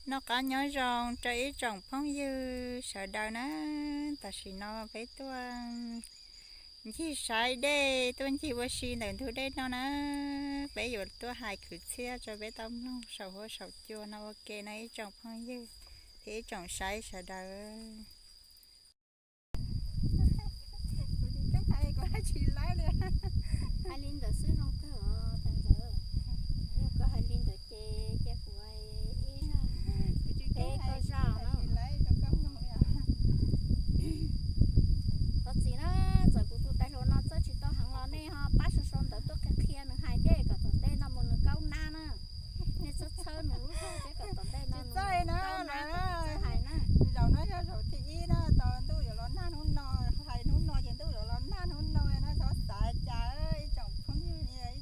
Noj qab nyob zoo rau ib tsoom phooj ywg sawv daws na. Tam sim no peb tuaj ncig saib dej, tuaj ncig ua si ntawm ntug dej no na. Peb yuav tuaj hais kwv txhiaj rau peb tau mloog saum huab saum cua no ua ke na ib tsoom phooj ywg thiab ib tsoom saib sawv daws. Hais li ntawd xwb zoo kawg os ntxawm. Yog koj hais li ntawd ces cia kuv ib zag teb koj zaj na. Thov txim na, txawm kuv tus tais hluas no txawj tsis tau heev los nej ho pab sau sau ntawv tuaj qhia qhia nws hais thiab kom tom ntej no mus nws kaub nab na. Nej txhawb txhawb nws lub zog thiab kom tom ntej no nws kaub nab kom nws txawj hais na. Zaum no yog zaum thib ib na, tau ntuj yuav los nag hnub no, hais hnub no ces ntuj yuav los nag hnub no na, txhob xav cas ib tsoom phooj ywg.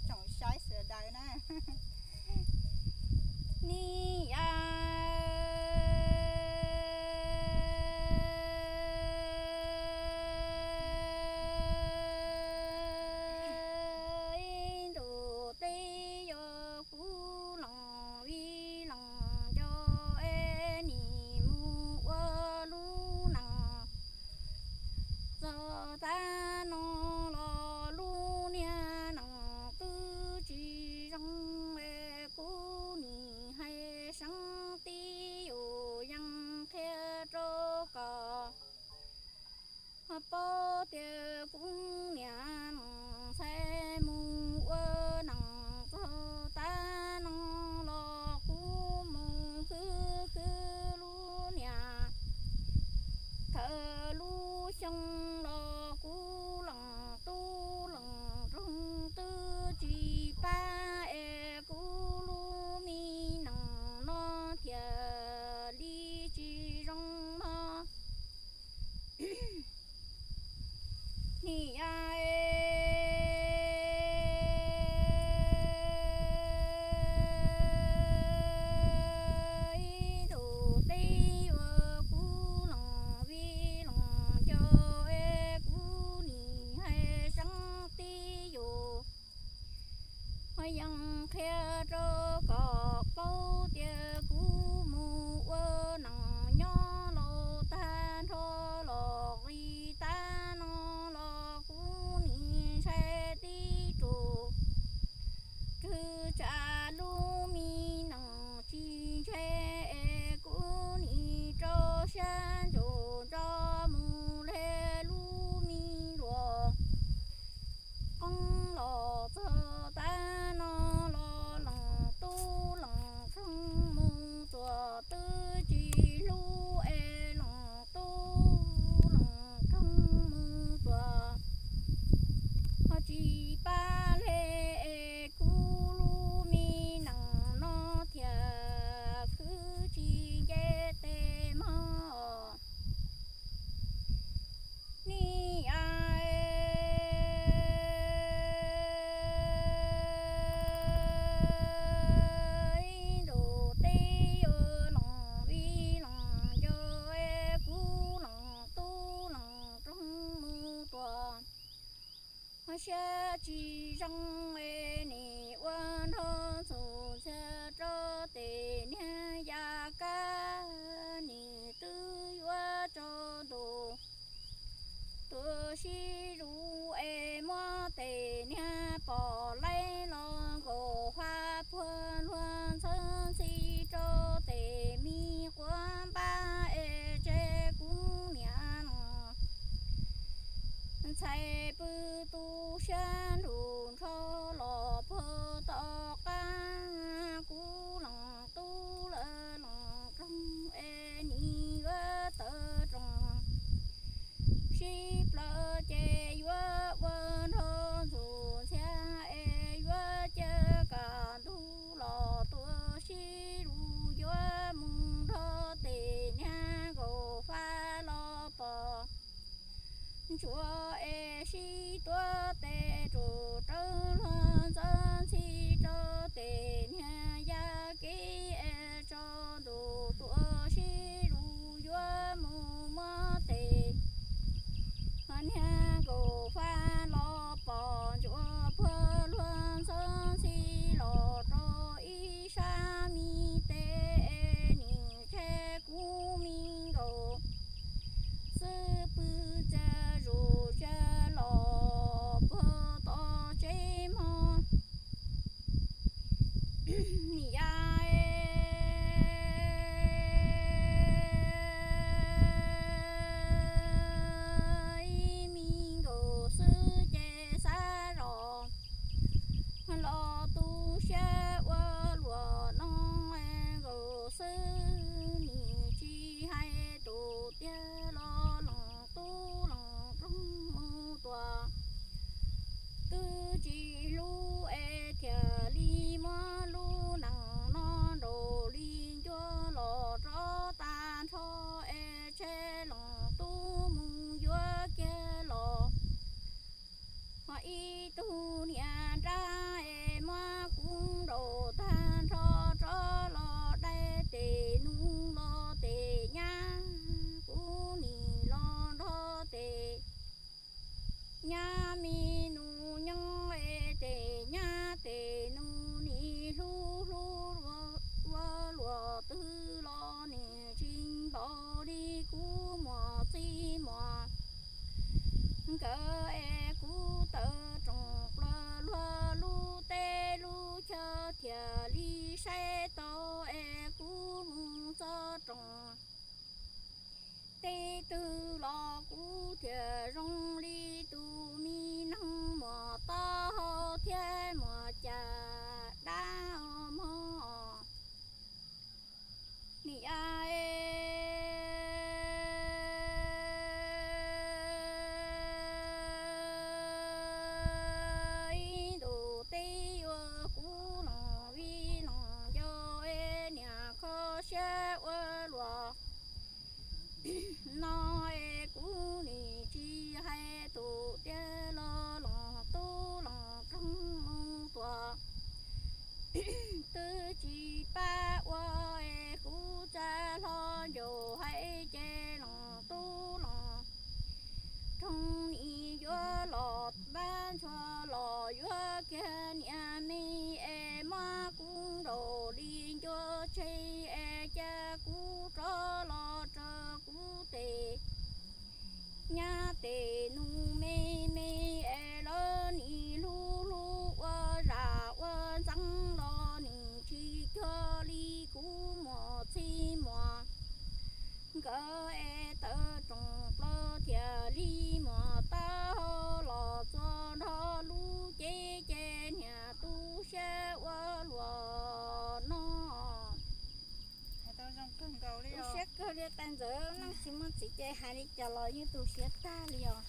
Kawg nkaus li, tu siab kawg li. Tais ntxawm neej tsis muaj txiv ces hais li cas los yeej tu siab tag li os.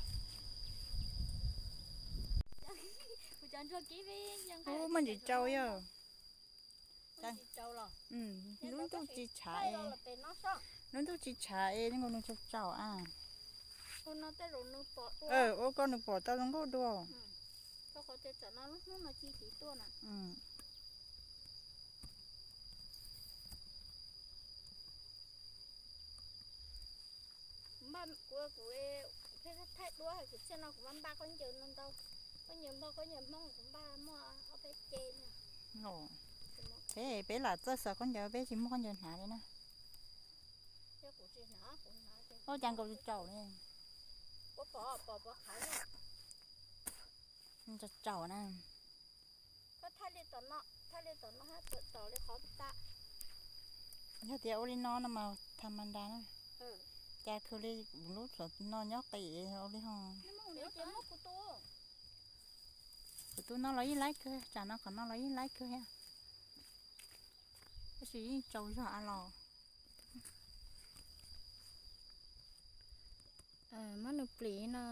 Kuv cov ntsuag kib peb yeej nqa, muaj ntsis tsau yog. Lub ntuj tsis tshav, lub ntuj tsis tshav es nkaus nws tsaus tsaus a. Ua koj nws pom tau zoo nkauj dua. Kuv, kuv pheej thaij duab hais kwv txhiaj no kuv npaj npaj khaub ncaws no ntau. Khaub ncaws npog, khaub ncaws hmoob kuv npaj muaj ob peb ce. Peb, peb lam txawj xaws khaub ncaws, peb tsis muaj khaub ncaws hnav li na. Ua cas nkaus tsaus li. Tsaus tsaus na. Yog tias ua li no no mas tha ma nra na. Cas khwv li, lub xov no nyob qis ua li ho. Kuv tus no los yeej laib kawg, tsam no qhov no los yeej laib kawg thiab. Tab sis yeej tsaus zog a los. Muab nws plis no.